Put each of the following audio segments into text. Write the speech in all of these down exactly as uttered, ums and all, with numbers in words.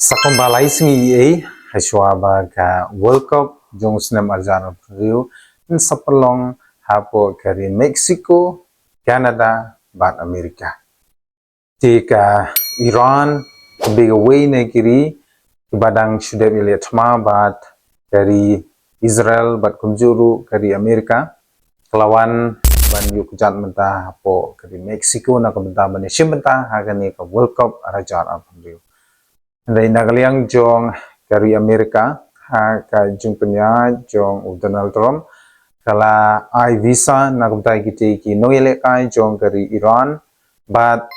Sa kumba lai sngi ei, hashwa ba ka World Cup jong snem arhajar arphew hynriew yn sa pynlong hapoh ka ri Mexico, Canada bad America. Te ka Iran ka dei kawei na ki ri kiba dang shu dep ïaleh thma bad ka ri Israel bad kumjuh ruh ka ri America, ka la wan ban ïuh kjat mynta hapoh ka ri Mexico na ka bynta ban ïashim bynta ha kane ka World Cup arhajar arphew hynriew. Hynrei na ka liang jong ka ri America, ha ka jingpynïaid jong u Donald Trump, ka la ai visa na ka bynta kitei ki nongïalehkai jong ka ri Iran, bad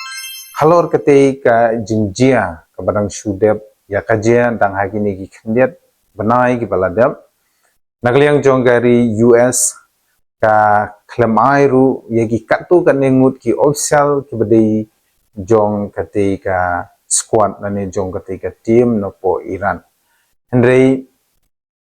halor katei ka jingjia kaba dang shu dep ïa ka jia dang ha kine ki khyndiat bnai kiba la dep, na ka liang jong ka ri U S ka khlem ai ruh ïa ki katto katne ngut ki official kiba dei jong katei ka squad lane jong katei ka team napoh Iran. Hynrei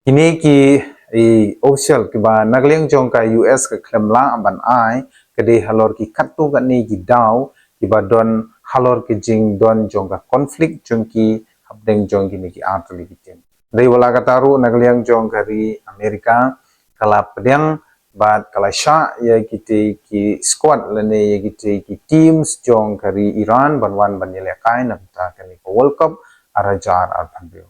kine ki, i, official kiba na ka liang jong ka U S ka khlem lah ban ai ka dei halor ki katto katne ki daw kiba don halor ki jingdon jong ka conflict jong ki hapdeng jong kine ki artylli ki team. Hynrei wat la katta ruh na ka liang jong ka ri America ka la pdiang bad ka la shah ïa kitei ki squad lane ïa kitei ki teams jong ka ri Iran ban wan ban ïalehkai na ka bynta kane ka World Cup arhajar arphew hynriew.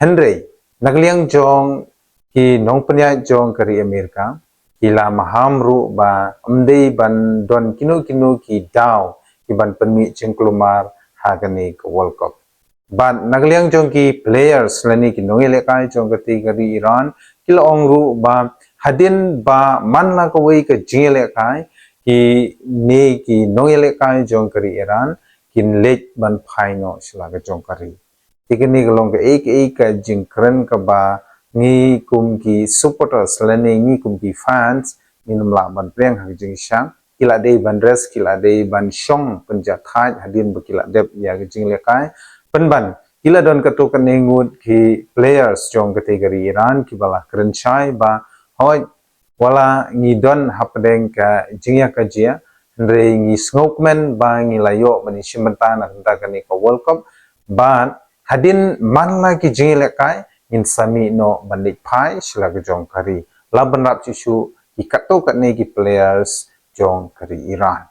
Hynrei na ka liang jong ki nongpynïaid jong ka ri America ki la maham ruh ba ym dei ban don kino kino ki daw ki ban pynmih jingkulmar ha kane ka World Cup. Bad na ka liang jong ki players lane ki nongïalehkai jong katei ka ri Iran ki la ong ruh ba hadien ba man la kawei ka jingïalehkai, kine ki nongïalehkai jong ka ri Iran kin leit ban phai noh sha la ka jong ka ri. Te kane ka long kaei kaei ka jingkren kaba ngi kum ki supporters lane ngi kum ki fans ngim lah ban pdiang ha ka jingshisha. Ki la dei ban rest, ki la dei ban shong pynjah thait hadien ba ki la dep ïa ka jingïalehkai. Pynban ki la don katto katne ngut ki players jong katei ka ri Iran kiba la kren shai ba hooid, wat la ngi don hapdeng ka jingïakajia, hynrei ngi sngewkmen ba ngi la ïoh ban ïashim bynta na ka bynta kane ka World Cup. Bad hadien man la ki jingïalehkai ngin sa mih noh ban leit phai sha la ka jong ka ri, la bynrap shuh shuh ki katto katne ki players jong ka ri Iran.